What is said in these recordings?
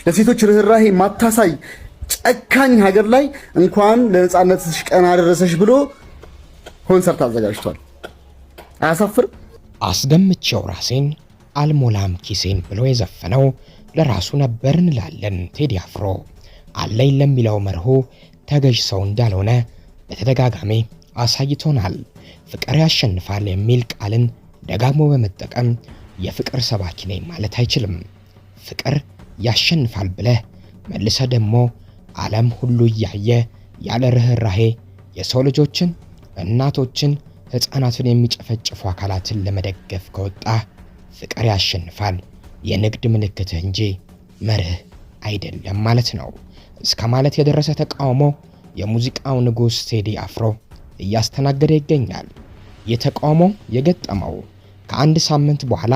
ለሴቶች ርኅራሄ ማታሳይ ጨካኝ ሀገር ላይ እንኳን ለነጻነትሽ ቀን አደረሰሽ ብሎ ኮንሰርት አዘጋጅቷል። አያሳፍርም? አስገምቼው ራሴን አልሞላም ኪሴን ብሎ የዘፈነው ለራሱ ነበር እንላለን። ቴዲ አፍሮ አለኝ ለሚለው መርሆ ተገዥ ሰው እንዳልሆነ በተደጋጋሚ አሳይቶናል። ፍቅር ያሸንፋል የሚል ቃልን ደጋግሞ በመጠቀም የፍቅር ሰባኪ ነኝ ማለት አይችልም። ፍቅር ያሸንፋል ብለህ መልሰ ደግሞ ዓለም ሁሉ እያየ ያለ ርኅራሄ የሰው ልጆችን፣ እናቶችን፣ ሕፃናትን የሚጨፈጭፉ አካላትን ለመደገፍ ከወጣ ፍቅር ያሸንፋል የንግድ ምልክትህ እንጂ መርህ አይደለም ማለት ነው እስከ ማለት የደረሰ ተቃውሞ የሙዚቃው ንጉሥ ቴዲ አፍሮ እያስተናገደ ይገኛል። ይህ ተቃውሞ የገጠመው ከአንድ ሳምንት በኋላ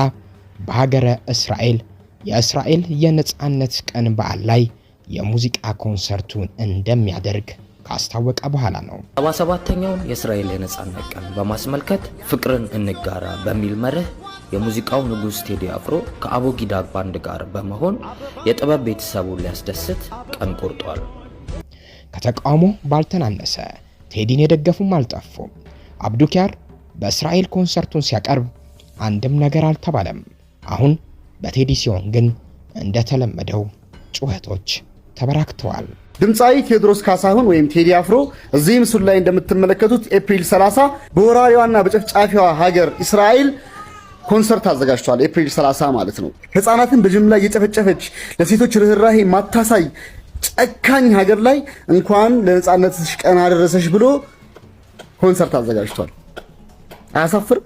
በሀገረ እስራኤል የእስራኤል የነጻነት ቀን በዓል ላይ የሙዚቃ ኮንሰርቱን እንደሚያደርግ ካስታወቀ በኋላ ነው። 77ኛውን የእስራኤል የነጻነት ቀን በማስመልከት ፍቅርን እንጋራ በሚል መርህ የሙዚቃው ንጉሥ ቴዲ አፍሮ ከአቦጊዳ ባንድ ጋር በመሆን የጥበብ ቤተሰቡን ሊያስደስት ቀን ቆርጧል። ከተቃውሞ ባልተናነሰ ቴዲን የደገፉም አልጠፉም። አብዱኪያር በእስራኤል ኮንሰርቱን ሲያቀርብ አንድም ነገር አልተባለም። አሁን በቴዲ ሲሆን ግን እንደተለመደው ጩኸቶች ተበራክተዋል። ድምፃዊ ቴዎድሮስ ካሳሁን ወይም ቴዲ አፍሮ እዚህ ምስሉ ላይ እንደምትመለከቱት ኤፕሪል 30 በወራሪዋና በጨፍጫፊዋ ሀገር እስራኤል ኮንሰርት አዘጋጅቷል። ኤፕሪል 30 ማለት ነው። ህፃናትን በጅምላ እየጨፈጨፈች ለሴቶች ርኅራሄ ማታሳይ ጨካኝ ሀገር ላይ እንኳን ለነጻነትሽ ቀን አደረሰሽ ብሎ ኮንሰርት አዘጋጅቷል። አያሳፍርም?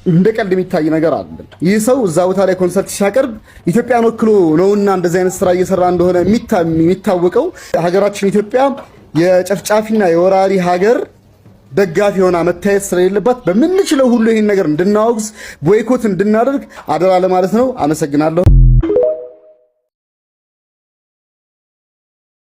እንደ ቀልድ የሚታይ ነገር አይደለም። ይህ ሰው እዛ ቦታ ላይ ኮንሰርት ሲያቀርብ ኢትዮጵያን ወክሎ ነውና እንደዚህ አይነት ስራ እየሰራ እንደሆነ የሚታወቀው ሀገራችን ኢትዮጵያ የጨፍጫፊና የወራሪ ሀገር ደጋፊ ሆና መታየት ስለሌለባት በምንችለው ሁሉ ይህን ነገር እንድናወግዝ፣ boycott እንድናደርግ አደራ ለማለት ነው። አመሰግናለሁ።